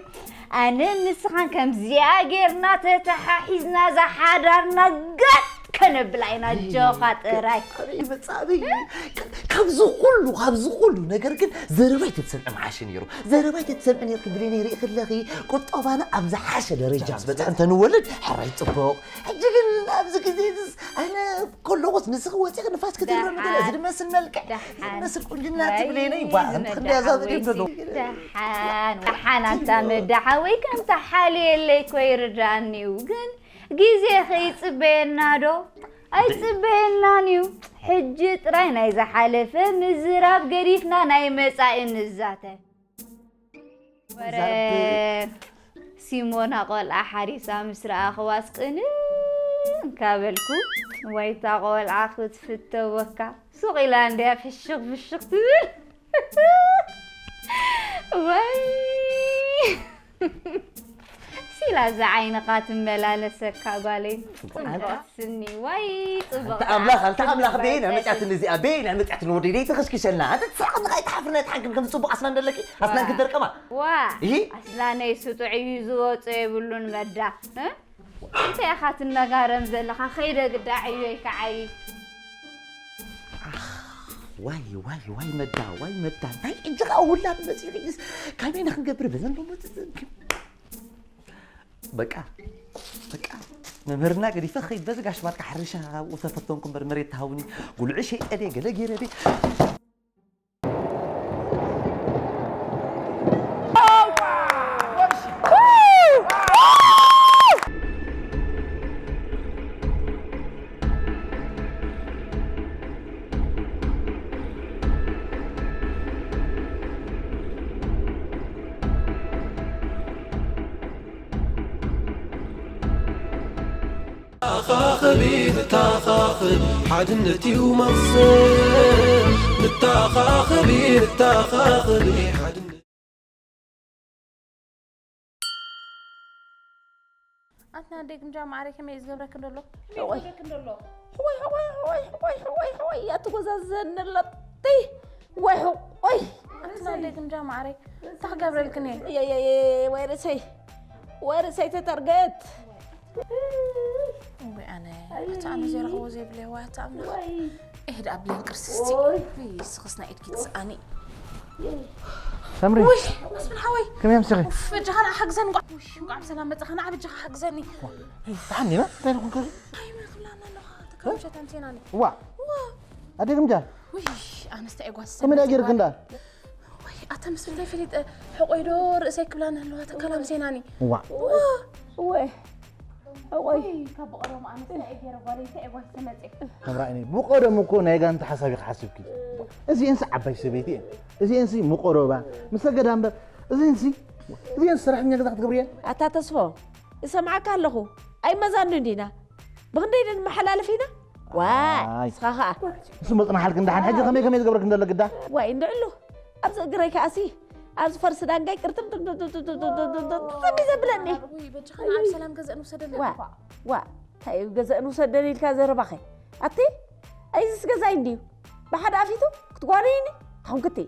ኣነን ንስኻን ከምዚኣ ጌርና ተተሓሒዝና እዛ ሓዳርና ገጥ ከነብላ ኢና፣ ኣጆኻ ጥራይ። ኣበይ ይመጽእ፣ ኣበይ? ካ-፣ ካብዚ ኩሉ፣ ካብዚ ኩሉ ነገር ግን ዘረባይ ተትሰምዒ ምሓሸ ነይሩ። ዘረባይ ተትሰምዒ ነይርኪ ብሌነይ፣ ርኢኺ ኣለኺ፣ ቁጠባና ኣብ ዝሓሸ ደረጃ ዝበጽሐ እንተንወልድ ሕራይ ጽቡቕ። ሕጂ ግን ኣብዚ ግዜ እዚስ ኣነ ከለኹስ ንስኺ ወጺኺ ንፋስ ክትዝረቢ ገለ፣ እዚ ድመስል መልክዕ፣ እዚ ድመስል ቁንጅና ትብሌነይ፣ ባ፣ ኣንቲ ክንደይ ኣዛብእ ደሎ። ደሓን፣ ደሓን ኣንታ መዳ ሓወይ፣ ከምታ ሓልየለይ እኮ ይርድኣኒ እዩ። ግን ግዜ ከይጽበየና ዶ? ኣይጽበየናን እዩ። ሕጂ ጥራይ ናይ ዝሓለፈ ምዝራብ ገዲፍና ናይ መጻኢ ንዛተ። ወረ ሲሞና ቆልዓ ሓሪሳ ምስ ረኣኽዋስ ቅንእ እንካ በልኩ። ዋይታ ቆልዓ ክትፍተወካ። ሱቕ ኢላ እንድያ ፍሽኽ ፍሽኽ ትብል። ዋይ! ሲላ እዛ ዓይንኻ ትመላለሰካ ጓለይ። ጽቡቕ ጽቡቕ ስኒ። ዋይ፣ ጽቡቕ ኣንታ ኣምላኽ፣ ኣንታ ኣምላኽ፣ በየን እያ መጽኣትኒ እዚኣ? በየን እያ መጽኣትኒ ወደይ? ደይተኸስኪሰልና። ኣንታ ትስሕቕ ኣለኻ፣ ኣይትሓፍርን፣ ኣይትሓንክን፣ ከምዚ ጽቡቕ ኣስናን ደለኪ፣ ኣስናን ዋ። ክትደርቀማ። ዋ። ይሂ? ኣስናነይ ስጡዕ እዩ፣ ዝወጾ የብሉን መዳ። እ? እንታይ ኢኻ ትነጋረም ዘለኻ? ከይደ ግዳ ዕዮይ ክዓዪ። ኣኽ፣ ዋይ፣ ዋይ፣ ዋይ መዳ፣ ዋይ መዳ። ናይ ሕጂ ኸኣ ውላድ መጺኡ ኢሉስ ካበይ ኢና ክንገብር በዘን ሎሚ ትዝንኪ? በቃ፣ በቃ። መምህርና ገዲፈ ኸይድ በዚ ጋሽ ማርካ ሕርሻ ኣብኡ ተፈተንኩ እምበር መሬት ተሃውኒ ጉልዒ ሸይጠ ድየ ገለ ገይረ ድየ። ንተኻኸቢ፣ ንተኻኸቢ፣ ሓድነት እዩ መቕሰን። ንተኻኸቢ፣ ንተኻኸቢ፣ ሓድነት ናደይ ግምጃ ማዕረይ ከመይ እዩ ዝገብረክን ዘሎ? ከመይ እዩ ዝገብረክን ዘሎ? ሕወይ፣ ሕወይ፣ ሕወይ፣ ሕወይ፣ ሕወይ፣ ሕወይ፣ እያ ትጎዛዘኒ ኣለቲ። ወይ፣ ሕወይ። ኣቲ ናደይ ግምጃ ማዕረይ፣ እንታይ ክገብረልክን እየ? እየ፣ እየ፣ እየ፣ ወይ ርእሰይ። ወይ ርእሰይ ተጠርገት። ወይ ኣነ፣ ኣቲ ኣነ ዘይረኽቦ ዘይብለይ፣ ወይ ኣቲ ኣምላኽ። እህ፣ ደኣ ብሌን ቅርሲ እስቲ። ወይ። ውይ፣ ስኽስ ናይ ኢድኪ ትስኣኒ። ሰምሪ። ውይ፣ መስፍን ሓወይ። ከመይ ኣምሲኺ? ኡፍ፣ በጃኻ ንዓ ሓግዘኒ። እንቋዕ፣ ውይ፣ እንቋዕ ብሰላም መጻኻ። ንዓ በጃኻ ሓግዘኒ። ደሓን ዲና? እንታይ ኢልኩም ከ? ኣይ፣ ምን ክብላና ኣለኻ? ተካምሸት ኣምሴናኒ። ዋ። ዋ። ኣደይ ግምጃ? ውይ፣ ኣነስ እንታይ ጓስ ከመይ ደኣ ጌርክ እንዳ? ወይ፣ ኣታ ምስ ፍልጠይ ፈሊጠ፣ ሕቆይ ዶ ርእሰይ ክብላኒ ኣለዋ፣ ተካል ኣምሴናኒ። ዋ። ዋ። ወይ። ሕቆይ። ወይ፣ ካብ ብቐደሙ ኣነስ እንታይ ገይረ ጓለይ፣ እንታይ ጓስ ተመጼ? ተምራይኒ፣ ብቐደሙ እኮ ናይ ጋንታ ሓሳብ ኢኺ ሓሲብኪ። እዚኤንሲ ዓባይ ሰበይቲ እየን። እዚኤንሲ ምቆረባ፣ ምስ ሰገዳ እምበር፣ እዚኤንሲ፣ እዚኤንሲ ሰራሕተኛ ገዛ ክትገብርየን። ኣታ ተስፎ፣ እሰምዓካ ኣለኹ። ኣይመዛኑን ዲና? ብኽንደይ ደን መሓላለፍ ኢና? ዋይ፣ ኣይ። ንስኻ ኸኣ። ንሱ መጽናሓልክ እንዳሓን፣ ሕጂ ከመይ ከመይ ዝገብረክ እንደሎ ግዳ? ዋይ፣ እንድዕሉ። ኣብዚ እግረይ ከኣሲ፣ ኣብዚ ፈርሲ ዳንጋይ ቅርጥም ጥም ጥም ጥም ጥም ጥም ጥም ጥም ጥም ጥም ዘብለኒ። ውይ፣ በጃኻ ንዓ ብሰላም ገዛእ ንውሰደለይ ዋ፣ እኳ። ዋ፣ እንታይ እዩ ገዛእ ንውሰደኒ ኢልካ ዘረባኸ? ኣቲ፣ ኣይዝስ ገዛይ እንድዩ። ብሓደ ኣፊቱ ክትጓነይኒ? እንታይ ኾንክቲ?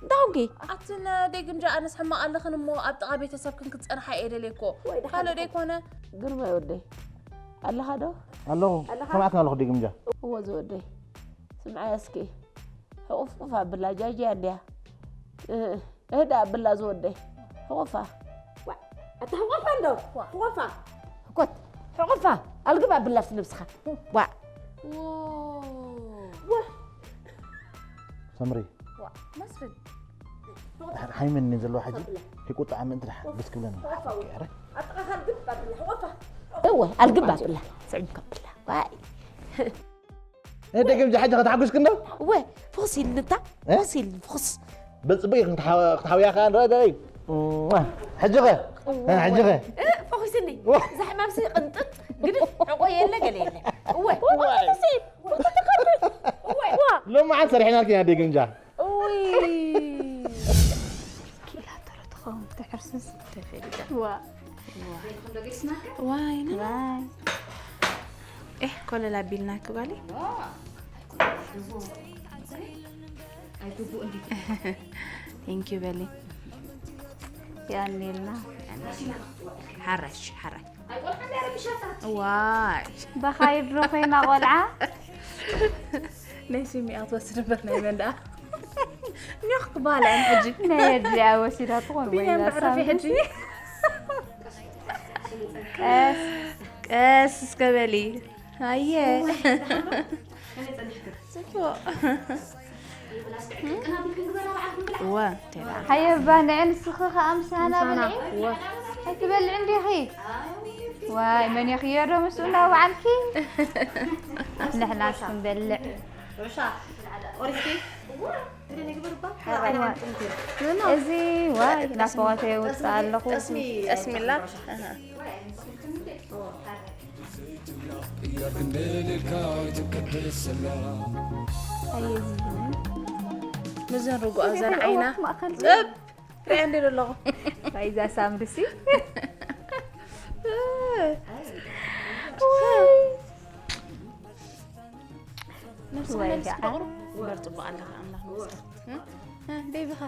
እንታይ ኾንኪ? ኣቲ ናደይ ግምጃ ኣነስ ሕማቕ ኣለኽን እሞ ኣብ ጥቓ ቤተሰብክን ክትጸንሓ እየ ደልየ እኮ። ወይ ደሓን ካልእ ደይኮነ። ግርማይ ወደይ፣ ኣለኻ ዶ? ኣለኹ። ኣለኻ? ሰማዕክን ኣለኹ ኣደይ ግምጃ። እወ ዝወደይ። ስምዓያ እስኪ። ሕቑፍቁፍ ኣብላ ጃጅያ እንድያ። እ፣ እህዳ ኣብላ ዝወደይ። ሕቑፋ። ዋ፣ ኣታ ሕቑፋ እንዶ? ዋ። ሕቑፋ። ሕኮት። ሕቑፋ። ኣልግብ ኣብላ ኣብቲ ነብስኻ። ዋ። ዎ። ዋ። ሰምሪ። ዋ፣ መስፍን። ድሓር ሃይመን እየ ዘለዋ ሕጂ። ኣብላ። ከይቁጣዕ ምእንቲ ድሓር ደስ ክብለኒ። ሕቑፋ። ሓቂ፣ ኣረ። ኣጥቓኻ ኣልግብ ኣብላ። ሕቑፋ። እወ፣ ኣልግብ ኣብላ። ስዕም ከብላ። ዋይ። እህ፣ ደገም ጃ-፣ ሕጂ ከተሓጉስክ እንዶ? እወ፣ ፍኹስ ኢልኒ እታ፣ እ? ፍኹስ ኢልኒ፣ ፍኹስ። በል ጽቡቕ ኢኺ ክትሓ-፣ ክትሓውያ ከኣ ንርኢ ደለይ። እዋ፣ ሕጂ ኸ? እወ። እ፣ ሕጂ ኸ? እ፣ ፈኺስኒ። እወ። እዛ ሕማምሲ ቅንጥጥ፣ ግድፍ፣ ሕቆ የለ፣ ገለ የለ። እወ፣ እወ። ፈኺሲ፣ ፈኺሲ፣ እወ። ሎማዓንቲ ሰሪሕናልኪ ኢና ደገም ጃ። ኡይ። ኪላ ተረትኸው ተሕርስስ ተፈልጋ። ዋ። ዋይ፣ ና። ዋይ። ኤህ፣ ኮለል ኣቢልናኪ ጓለይ። Thank you በሊ። ያኔልና። ሓራሽ፣ ሓራሽ። ዋይ። በኻይድ ዶ ኮይና ቆልዓ? ናይ ስሚ ኣትወስድ እምበር ናይ መን ደኣ? ኒኽ ክበሃል እየን ሕጂ። ናይ ኣድልያ ወሲዳ ትኾን ወይ ቢንያም ዳሳም? ባዕረፊ ሕጂ። ቀስ፣ ቀስ እስከ በሊ። ኣየ። ጽቡቕ። እወ፣ ተራ። ሃየ እባ ንዒ ንስኺ ኸኣ ምሳና ምሳና፣ ብልዒ። እወ። ኣይትበልዕን ዲኺ? ዋይ፣ መን የኽዮ ዶ ምስኡ እናወዓልኪ? ንሕናስ ክንበልዕ። ዑሻ፣ ቆሪስኪ? እዋ። እዚ፣ ዋይ፣ ናፍቖተይ የውጽእ ኣለኹ። ጠስሚ፣ ጠስሚ ላክ። ኣሃ። ኣየ፣ እዚ ግን። ምዘን ርጉኣ ዘን ዓይና። ማእከል ጥብ! ሪኣ እንዴ ዘለኹ? ዋይ፣ እዛ ሳምሪሲ። ነብሲ ወይ መለስ ከዓ። ክትበቕሩ? እምበር ጽቡቕ ኣለኻ፣ ኣምላኽ ይመስገን። እ? እ፣ ቤቢኻ?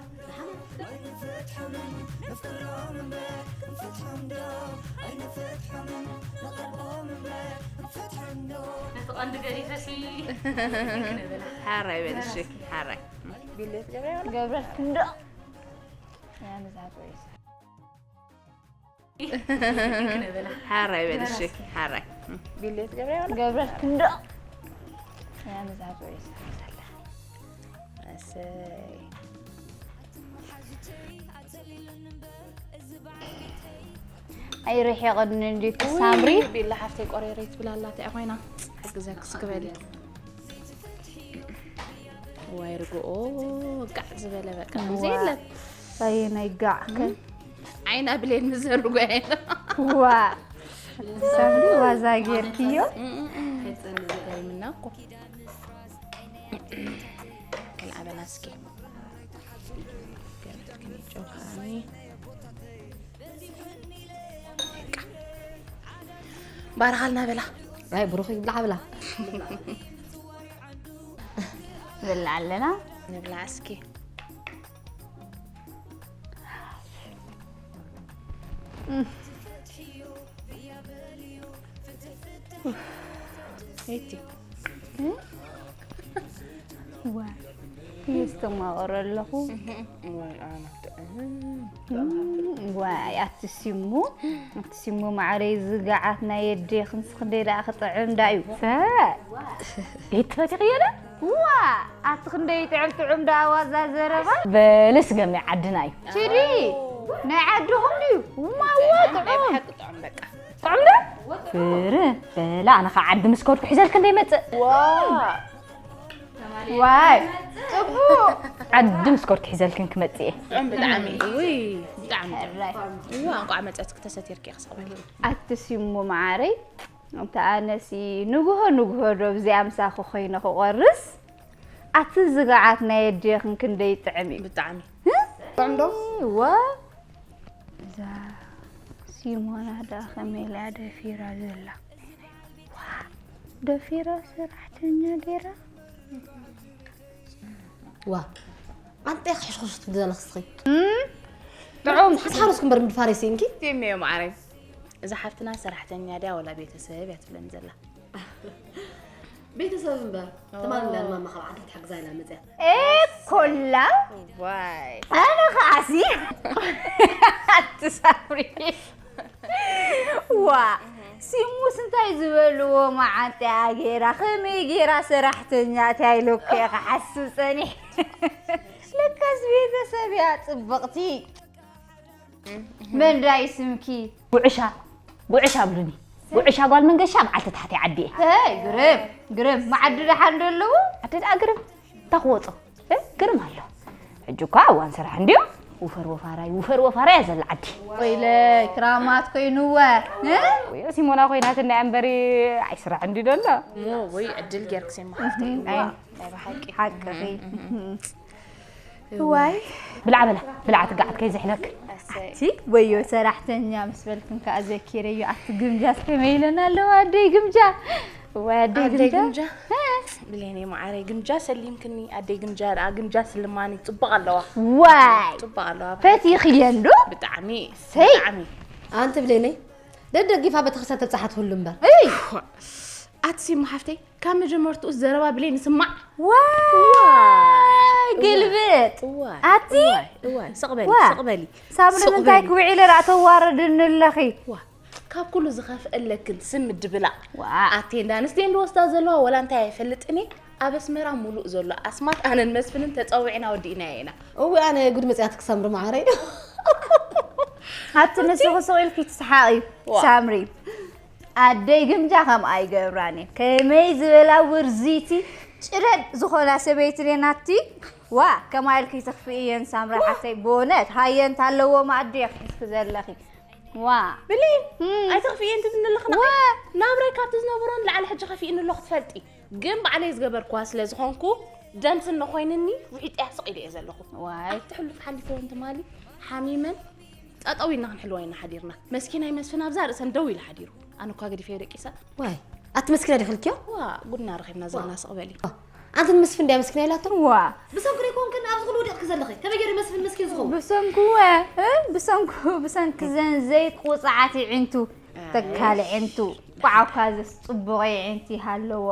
ነቲ ቀንዲ ገዲፈሲ። ሓራይ በል፣ እሺ፣ ሓራይ። ቢሌት ገብረ ገብረ ክንዶ። ያ፣ ንዝሃብ ወይ ሓራይ በል፣ እሺ፣ ሓራይ። ቢሌት ገብረ ገብረ ክንዶ። ያ፣ ንዝሃብ ወይ ዘላ። እሰይ። ኣይርሒቕን እንዲት ሳምሪ። ውይ፣ ቢላ ሓፍተይ ቆሬረይ ትብል ኣላ፣ እንታይ ኮይና? ሓግዘኪ እስኪ በሊ። ዋይ ርግኦ፣ ጋዕ ዝበለ በቃ፣ ከምዚ ዋ። የለን። ኣየ ናይ ጋዕ ከ። ዓይና ብሌን ምስ ዘርጉ ዓይና። ዋ። ሳምሪ ዋዛ ጌርክዮ። እም፣ እም፣ እም። ገሪምና እኮ። ከልኣበና እስኪ። ገርምትክኒ ጨውሃኒ። ባርኻልና በላ። ኣይ ብሩኽ ይብላዓ ብላ። ብላ ኣለና። ንብላ እስኪ። እቲ ዋ የስተማቕሮ ኣለኹ። ወይ ኣነ ዋይ ኣቲ ሲሙ ኣቲ ሲሙ ማዕረይ ዝገዓት ናይ የዴ ክንስ ክንደይ ደኣ ክጥዕም ዳዩ። ሰ ቤት ትፈቲኽዮ ዶ? ዋ ኣቲ ክንደይ ጥዕም ጥዑም ደኣ ዋዛ ዘረባ። በልስ ገሚ ዓድና እዩ። ችዲ ናይ ዓድኹም ድዩ? ማዋ ጥዑም ብሓቂ ጥዑም በቃ። ጥዑም ዶ? ፍረ በላ ኣነ ከዓ ዓዲ ምስ ከድኩ ሒዘልክ እንደ ይመፅእ። ዋ ዋይ ፅቡቅ። ዓዲ ምስ ከድኩ ሒዘልክን ክመፅእ እየ። ጥዑም ብጣዕሚ ውይ ብጣዕሚ ጥዑም። ሕራይ እዋ እንቋዕ መፀትክ ተሰቲርክ ክሰበል። ኣቲ ሲሙ መዓረይ እንተ ኣነሲ ንግሆ ንግሆ ዶ ብዚኣ ምሳኺ ኮይነ ክቆርስ ኣቲ ዝገዓት ናይ ኣዴኽን ክንደይ ጥዕም እዩ። ብጣዕሚ ጥዑም ዶ? ዋ እዛ ሲሞና ደኣ ከመይ ኢላ ደፊራ ዘላ። ዋ ደፊራ ሰራሕተኛ ገይራ። ዋ ኣንተ ክሕሽክሽ ትብሊ ዘለኽ እስኺ እም? ጥዑም ሓስሓሮስ ክንበር ምድፋር ይስእንኪ ቲም እዮም ዓረይ። እዛ ሓፍትና ሰራሕተኛ ድያ ወላ ቤተሰብ እያ ትብለኒ ዘላ። ቤተሰብ እምበር ተማን እንዳን ማማ ካብ ዓዲ ክትሕግዛ ኢላ መፅያ ኤኮላ ዋይ ኣነ ከዓሲ ኣትሳፍሪ ዋ ሲሙስ እንታይ ዝበልዎ መዓንጥያ ገይራ ከመይ ገይራ ሰራሕተኛ እንታይ ኢለኩ እየ ክሓስብ ፀኒሕ ለካስ ቤተሰብ እያ ፅብቕቲ መን ዳይ ስምኪ ጉዕሻ ጉዕሻ ብሉኒ ጉዕሻ ጓል መንገሻ በዓልቲ ታሕቲ ዓዲ እየ ተይ ግርም ግርም መዓዲ ደሓን ዶ ኣለዉ ዓዲ ደኣ ግርም እንታይ ክወፆ እ? ግርም ኣሎ ሕጂ እኳ እዋን ስራሕ እንድዮ ውፈር ወፋራይ ውፈር ወፋራይ እያ ዘላ ዓዲ ወይለ ክራማት ኮይንወ እ? ወይ ሲሞና ኮይናትና እምበሪ ኣይ ስራሕ እንዲ ዶ ኣሎ ሞ ወይ ዕድል ጌርክ ሴማ ሓፍተይ እዋ ናይ ብሓቂ ሓቅኺ ዋይ ብላዕ በላ ብላዕ ትጋዓት ከይዝሕለክ እቲ ወዮ ሰራሕተኛ ምስ በልክን ከዓ ዘኪረዮ ኣቲ ግምጃስ ከመይ ኢለን ኣለዋ ኣደይ ግምጃ ዋይ ኣደይ ኣደይ ግምጃ ግምጃ ብሌኒ ማዓረይ ግምጃ ሰሊምክኒ ኣደይ ግምጃ ደኣ ግምጃ ስልማኒ ፅቡቅ ኣለዋ ዋይ ፅቡቅ ኣለዋ ፈቲኽየን ዶ ብጣዕሚ ሰይ። ብጣዕሚ ኣንቲ ብሌነይ ደደጊፋ ቤተክርስትያን ተብፅሓት ሁሉ እምበር እይ ኣቲ ሲማ ሓፍተይ ካብ መጀመርትኡ ዘረባ ብሌኒ ስማዕ ዋይ ግልብጥ እዋይ ኣቲ እዋይ እዋይ ስቕበሊ ዋ። ስቕበሊ ሳምሪ ስቕ ምንታይ በሊ። ክውዒለ ደኣ ተዋርድኒ ኣለኺ ዋ ካብ ኩሉ ዝኸፍእ ኣለክን ስም ድብላ ዋ ኣቴ እንዳ ኣንስቴ እንድወስዳ ዘለዋ ወላ እንታይ ኣይፈልጥን እየ ኣብ ኣስመራ ሙሉእ ዘሎ ኣስማት ኣነን መስፍንን ተፀዊዕና ወዲእና ኢና እዊ ኣነ ጉድ መፅያትክ ሳምሪ ማዓረይ ኣቲ ንስኺ ስቕ ኢልኪ ትስሓቂ ዋ። ሳምሪ ኣደይ ግምጃ ከምኣ ይገብራን እየ ከመይ ዝበላ ውርዝይቲ ጭረድ ዝኾና ሰበይቲ ኔናቲ ዋ ከማይ ኢልኪ ትኽፍእየን ሳምሪ ሓፍተይ ብእውነት ሃየንት ኣለዎ ማኣዲ የኽሕዝኪ ዘለኺ ዋ ብሊ እም። ኣይተኽፍእየን ትብኒ ኣለኽና ዋ ናብረይ ካብቲ ዝነበሮ ንላዕሊ ሕጂ ከፊእኒ ኣሎ ክትፈልጢ ግን ባዕለይ ዝገበርክዋ ስለ ዝኾንኩ ደምሲ እንኾይንኒ ውሒጥያ ስቕ ኢለ እየ ዘለኹ ዋይ ኣብቲ ሕሉፍ ሓሊፈወን ትማሊ ሓሚመን ጠጠው ኢልና ክንሕልወን ኢና ሓዲርና መስኪናይ መስፍን ኣብዛ ርእሰን ደው ኢሉ ሓዲሩ ኣነ እኳ ገዲፈዮ ደቂሰ ዋይ ኣቲ መስኪና ዲኽልክዮ ዋ ጉድና ረኺብና ዘለና ስቕ በሊ ኣንቲ ንመስፍን ድያ መስኪና ኢላቶ ዋ ብሰንኩ ደይኮንክን ኣብዚ ኩሉ ወዲቕኪ ዘለኺ ከመይ ገይሩ መስፍን መስኪን ዝኸውን ብሰንኩ ወ እ? ብሰንኩ ብሰንኪ ዘን ዘይቁፅዓት ይዕንቱ ተካል ዕንቱ ቋዓኳ ዘስ ፅቡቐ ይዕንቲ ሃለዎ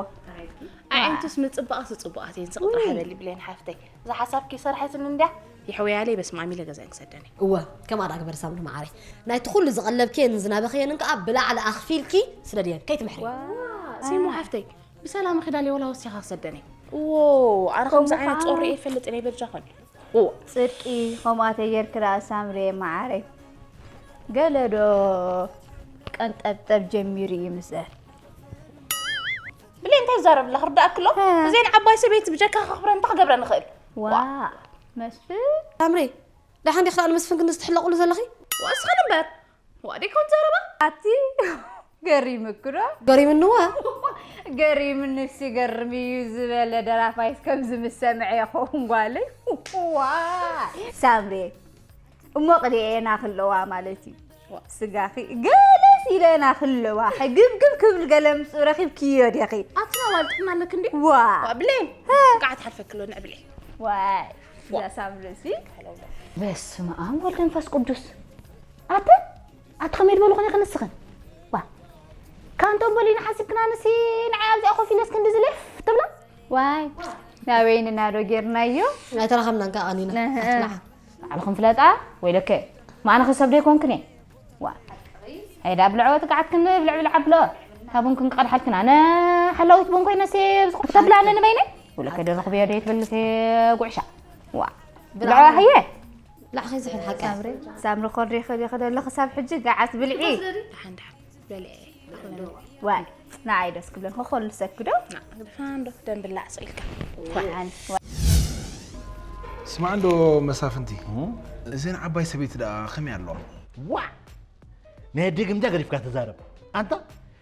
ኣዒንቱስ ምፅባቕሲ ፅቡቓት እየን ስቕ ጥራሕ በሊ ብሌን ሓፍተይ እዛ ሓሳብኪ ሰርሐትኒ እንድያ ይሕወያለይ በስማሚ ለገዛን ክሰደኒ እወ ከምኣ ዳ ግበር ሳምሪ ማዓረይ ናይቲ ኩሉ ዝቐለብክየን ዝናበኽየንን ከዓ ብላዕሊ ኣኽፊልኪ ስደድየን ከይትምሕሪ ሲሙ ሓፍተይ ብሰላም ኺዳል የወላ ወሲኻ ክሰደኒ ዎ ኣነ ከምዚ ዓይነት ጾሪ እየ ፈልጥ ናይ በጃኹም ጽድቂ ከምኣ ተጌርኪ ደኣ ሳምሬ መዓረይ ገለ ዶ ቀንጠብጠብ ጀሚሩ እዩ ምስል ብለይ እንታይ ይዛረብ ኣለኻ ርዳእክሎ እዚን ዓባይ ሰበይቲ ብጀካ ከኽብረ እንታይ ክገብረ ንኽእል ዋ መስፍን ሳምሪ ደሓን ዲኻ ንመስፍን ክንዲ ዝትሕለቕሉ ዘለኺ ወስኽን እምበር ዋ ደይኮን ዘረባ ኣቲ ገሪምክዶ ገሪምንዋ ገሪምንስ ይገርም እዩ ዝበለ ደራፋይስ ከምዚ ምስ ሰምዐ ይኸውን ጓለይ ዋ ሳምሬ እሞ ቅድኤና ክለዋ ማለት እዩ ስጋኺ ገለስ ኢለና ክለዋ ሕግብግብ ክብል ገለ ምስ ረኺብክዮ ዲኺ? ኣትና ዋልጥና ኣለክ እንዲ ዋ ብሌን ብቃዓት ሓልፈክሎ ንዕብሌ ዋይ እዛ ሳምሪ እዚ በስመ ኣብ ወልድ መንፈስ ቅዱስ ኣተ ኣቲ ከመይ ዝበሉ ኾነ ክንስኽን ዋ ካንቶም በሊና ሓሲብክና ንሲ ንዓይ ኣብዚኣ ኮፍ ኢለስ ክንዲ ዝሌፍ ትብላ ዋይ ናበይንና ዶ ጌርናዮ ኣይተረኸብናን ከዓ ቀኒና ኣትናዓ ባዕልኹም ፍለጣ ወይለከ ማዕነኸ ሰብ ዶ ይኮንክን እየ ዋ ኣይዳ ብልዖ ትግዓትክን ብልዕብልዕ ኣብሎ ሃቡንክን ክቐድሓልክን ኣነ ሓላዊት ቡን ኮይነስ ተብላኒ ንበይነይ ወለከ ደረኽብዮ ዶ ትብል ጉዕሻ ዋ ብልዖ ሃየ ላዕኸ ዝሕል ሓቂ ሳምሪ ኮሪ ኸዲ ኸደሎ ክሳብ ሕጂ ገዓት ብልዒ ሓንዳሓን በልዐ ዋይ ንዓይ ደስ ክብለን ኸኸሉ ሰክዶ ግድፋ እንዶ ደንብላዕ ስኢልካ ስማዕ እንዶ መሳፍንቲ እዘን ዓባይ ሰበይቲ ደኣ ከመይ ኣለዋ ዋ ናይ ድግምጃ ገዲፍካ ተዛረብ ኣንታ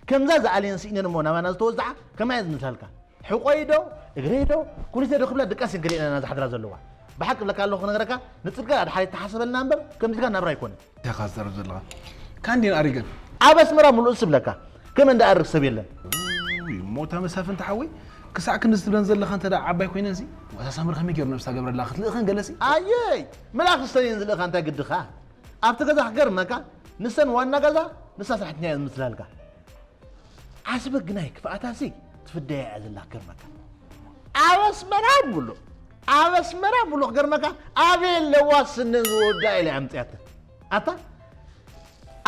ከምዛ ዝኣልየን ስኢነን እሞ ናባና ዝተወዝዓ ከማይ ዝምሳልካ ሕቆይ ዶ እግረይ ዶ ኩሊተ ዶ ክብላ ድቃስ እንክልኤና ዝሓድራ ዘለዋ ብሓቂ ብለካ ኣለኹ ክነግረካ ንፅድቂ ኣድሓሪ ተሓሰበልና እምበር ከምዚካ ናብራ ኣይኮነን ኢኻ ዝዛረብ ዘለኻ ካንዲን ኣሪገን ኣብ ኣስመራ ምሉእ ስብለካ ከመ እንዳ ኣርግ ሰብ የለን ሞታ መሳፍንቲ ሓወይ ክሳዕ ክንዲ ዝትብለን ዘለኻ እንተ ዓባይ ኮይነን ሲ ወታ ሳምሪ ከመይ ገይሩ ነብሳ ገብረላ ክትልእኸን ገለሲ ኣየይ መልኣኽ ዝስተንየን ዝልእኻ እንታይ ግድኻ ኣብቲ ገዛ ክገርመካ ንሰን ዋና ገዛ ንሳ ስራሕተኛ እያ ዝምስላልካ ዓስበ ግናይ ክፍኣታሲ ትፍደያ እያ ዘላ ክገርመካ ኣብ ኣስመራ ሙሉእ ኣብ ኣስመራ ሙሉእ ክገርመካ ኣበይ ኣለዋ ስነን ዝወዳ ኢለ ኣምፅያተ ኣታ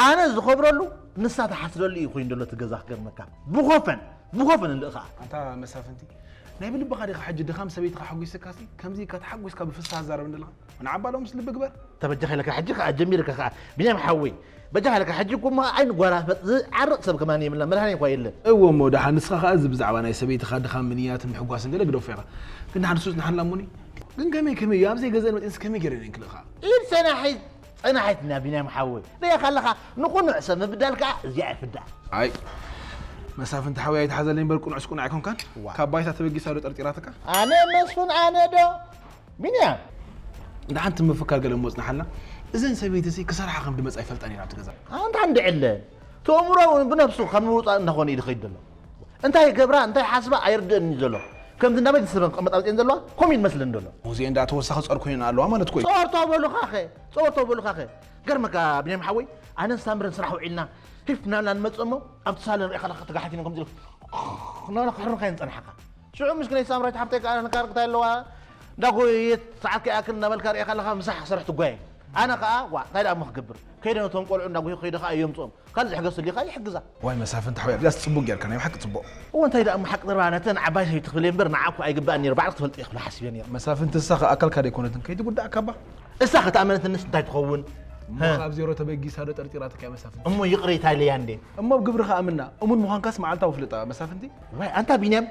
ኣነ ዝኸብረሉ ንሳ ትሓስረሉ እዩ ኮይኑ ዘሎ እቲ ገዛ ክገርመካ ብኾፈን ብኾፈን እንድእ ከዓ ኣንታ መሳፍንቲ ናይ ብልብኻ ዲኻ ሕጂ ድኻም ሰበይትኻ ሓጒስካሲ ከምዚ ኢልካ ተሓጒስካ ብፍስሃ ትዛረብ እንደለኻ ንዓባ ሎምስ ልቢ ግበር ተበጃኻ ኢለካ ሕጂ ከዓ ጀሚርካ ከዓ ቢንያም ሓወይ በጃኻ ኢለካ ሕጂ እኮ እሞ ዓይኒ ጓላ ዝዓርቕ ሰብ ከማን የብልና መድሃኒ እኳ የለን እዎ እሞ ደሓን ንስኻ ከዓ እዚ ብዛዕባ ናይ ሰበይትኻ ድኻም ምንያትን ምሕጓስን ገለ ግደፎ ኢኻ ግን ደሓን ንሱስ ንሓላ እሞኒ ግን ከመይ ከመይ እዩ ኣብዘይ ገዘን መፅንስ ከመይ ገይረን ክልእኻ ኢድ ሰናሒት ጸናሒትና ቢንያም ሓወይ ርኢኻ ኣለኻ ንቑኑዕ ሰብ ምብዳል ከኣ እዚኣ እያ ፍዳ። ኣይ መሳፍንቲ ሓወይ ኣይትሓዘለይ እምበር ቅኑዕስ ቅኑዕ ኣይኮንካን። ካብ ባይታ ተበጊሳ ዶ ጠርጢራትካ? ኣነ መስፍን ኣነ ዶ ቢንያም። እንዳ ሓንቲ ምፍካር ገለ እሞ ጽናሓልና። እዘን ሰበይቲ ሲ ክሰርሓ ከም ድመጻ ይፈልጠን እየን ኣብቲ ገዛ። ኣንታ እንድዕለን ተእምሮ እውን ብነብሱ ከም ምውጻእ እንዳኾነ እዩ ዝኸይድ ዘሎ። እንታይ ይገብራ እንታይ ይሓስባ ኣይርድእን እዩ ዘሎ። ከምዚ እንዳበይ ዝስረን ክቕመጣ መፅየን ዘለዋ ከምኡ እዩ ዝመስለኒ ዘሎ። ሙዚየን ደኣ ተወሳኺ ፀር ኮይነን ኣለዋ ማለት እኮ እዩ። ፀወርቶ በሉኻኸ ፀወርቶ በሉኻኸ ገርመካ ቢንያም ሓወይ ኣነን ሳምረን ስራሕ ውዒልና ሂፍ እናበልና ንመፅእ እሞ ኣብቲ ሳሎን ርኢኻ ለካ ተጋሓቲኖም ከምዚ ኢሉ እናበላ ክሕርምካ እየን ዝፀንሓካ ሽዑ ምስክነይ ሳምራዊት ሓፍተይ ከዓ ነካርክታ ኣለዋ እንዳጎየየት ሰዓት ከይኣክል እናበልካ ርኢኻ ኣለኻ ምሳሕ ክሰርሕ ትጓየ ኣነ ከዓ ዋ እንታይ ደኣ እሞ ክገብር ከይደ ነቶም ቆልዑ እንዳጎየ ከይደ ከዓ የምፅኦም ካልእ ዝሕገዝ ተልዩ ከዓ ይሕግዛ። ዋይ መሳፍንቲ ሓውያ ቢያስ ጽቡቅ ጌርካ ናይ ብሓቂ ጽቡቅ። እወ እንታይ ደኣ እሞ ሓቂ ዘረባ ነተን ዓባይ ሰበይቲ ክብል እየ እምበር ንዓኩ ኣይግባእን ነይሩ ባዕልኪ ትፈልጢ ኢኺ ክብል ሓሲበ ነይረ። መሳፍንቲ ንሳ ከኣ ኣካልካ ደይኮነትን ከይትጉዳእካ እባ። እሳ ከተኣመነትንስ እንታይ ትኸውን? እሞ ካብ ዜሮ ተበጊሳ ዶ ጠርጢራትካ እያ መሳፍንቲ? እሞ ይቕሬታ ኢለያ እንዴ። እሞ ኣብ ግብርኻ ኣምና። እሙን ምዃንካስ መዓልታዊ ፍለጣ መሳፍንቲ። ዋይ ኣንታ ቢንያም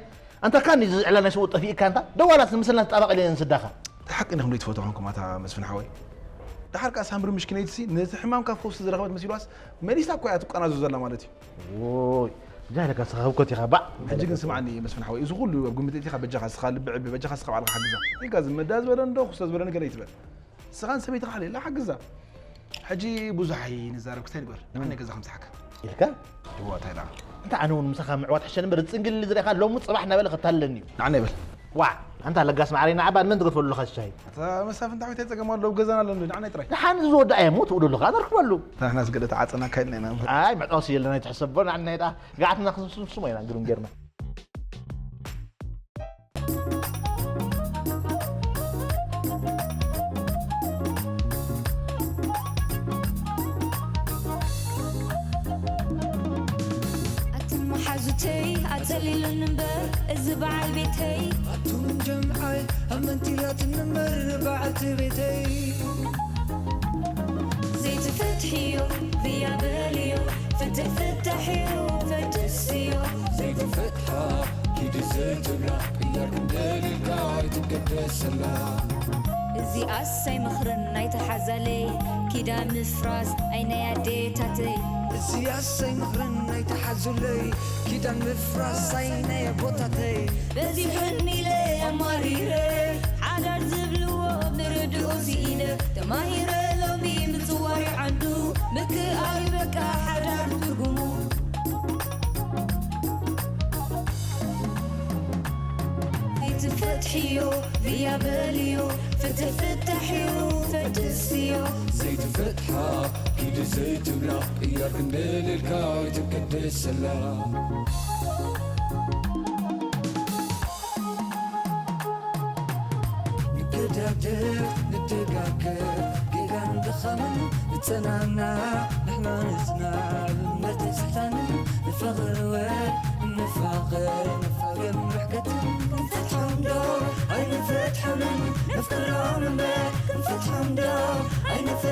ኣንታ ካን እዚ ዕላል ናይ ስውእ ጠፊእካ ኣንታ ደዋላስ ንምስልና ተጣባቕ ኢለን ዝስዳኻ። ሓቂ ንክም ዘይትፈትዎ ኮንኩም ኣታ መስፍን ሓወይ። ደሓር ከኣ ሳምሪ ምሽኪነይትሲ ነቲ ሕማም ካብ ፈውሲ ዝረኸበት መሲልዋስ መሊሳ እኮ እያ ትቀናዞ ዘላ ማለት እዩ። ዎይ እንታይ ኢለካ ንስኻ ህውከት ኢኻ ባዕ። ሕጂ ግን ስምዓኒ መስፍን ሓወይ እዚ ኩሉ ኣብ ግምት ኣእቲኻ በጃኻ ንስኻ ልቢ ዕቢ በጃኻ ንስኻ ባዕልኻ ሓግዛ ኢልካ ዝመዳ ዝበለ እንዶ ክስቶ ዝበለኒ ገለ ኣይትበል። ንስኻን ሰበይትኻ ሓልየላ ሓግዛ። ሕጂ ብዙሕ ኣይንዛረብ ክስታይ ንግበር ንዓናይ ገዛ ከምጽሓካ። ኢልካ? እዋ እንታይ ደኣ። እንታይ ኣነ እውን ምሳኻ ምዕዋት ሕሸኒ እምበር ዝጽንግልሊ ዝረእኻ ሎሚ ጽባሕ እናበለ ከታልለኒ እዩ። ንዓናይ በል። ዋዕ ኣንታ ለጋስ መዓረይ ንዓባ ንመን ትገድፈሉ ኣለኻ ሻሂ? ኣታ መሳፍንታ ዓመት ኣይጸገም ኣሎ ኣብ ገዛና ኣሎ ንዓናይ ጥራይ። ደሓን እዚ ዝወድኣ እየ እሞ ትውዕሉ ኣለኻ ኣነርክበሉ። ንሕናስ ገለ ተዓጸና ካይድና ኢና እምበር። ኣይ መዕወሲ የለን ኣይትሕሰቦ ንዓናይ ደኣ ገዓትና ክንስምስሞ ኢና ግርም ጌርና። ኣትን መሓዙተይ ኣጸሊሉኒ እምበር እዚ በዓል ቤተይ ኣቱም ጀምዓይ ኣመንቲላትኒ እምበር በዓልቲ ቤተይ ዘይትፈትሕዮ ብያ በልዮ ፍትሕ ፍታሕዮ ፈትስዮ ዘይትፈትሓ ኪዲ ዘይትብላ ቅያር ክንደልልካ ኣይትገደሰላ እዚኣስ ኣይምኽርን ኣይትሓዛለይ ኪዳን ምፍራስ ኣይ ናይ ኣዴታተይ እዚኣስ ኣይምኽርን ኣይትሓዙለይ ኪዳን ምፍራስ ኣይ ናይ ኣቦታተይ በዚሑኒ ኢለ ኣማሪረ ሓዳር ዝብልዎ ምርድኡ ስኢነ ተማሂረ ሎሚ ምጽዋር ዓንዱ ምክኣል በቃ ሓዳር ትርጉሙ ያበልዮ ፍትሕ ፍታሕ እዩ ፈትስዮ ዘይትፈትሓ ኪዲ ዘይትብላ ቅያር ክንደልልካ ይትብከደሰላ ንገዳደር ንደጋገር ጌጋን ድኻምን ንጸናና ንሕና ንጽናዕ እምነት ስልጣንን ንፋቕር ወ ንፋቕር ንፋቕር ርሕቀትን ንፈትሖም ዶ ኣይንፈትሖምን ነፍቅሮም እምበር ክንፈትሖም ዶ ኣይንፈ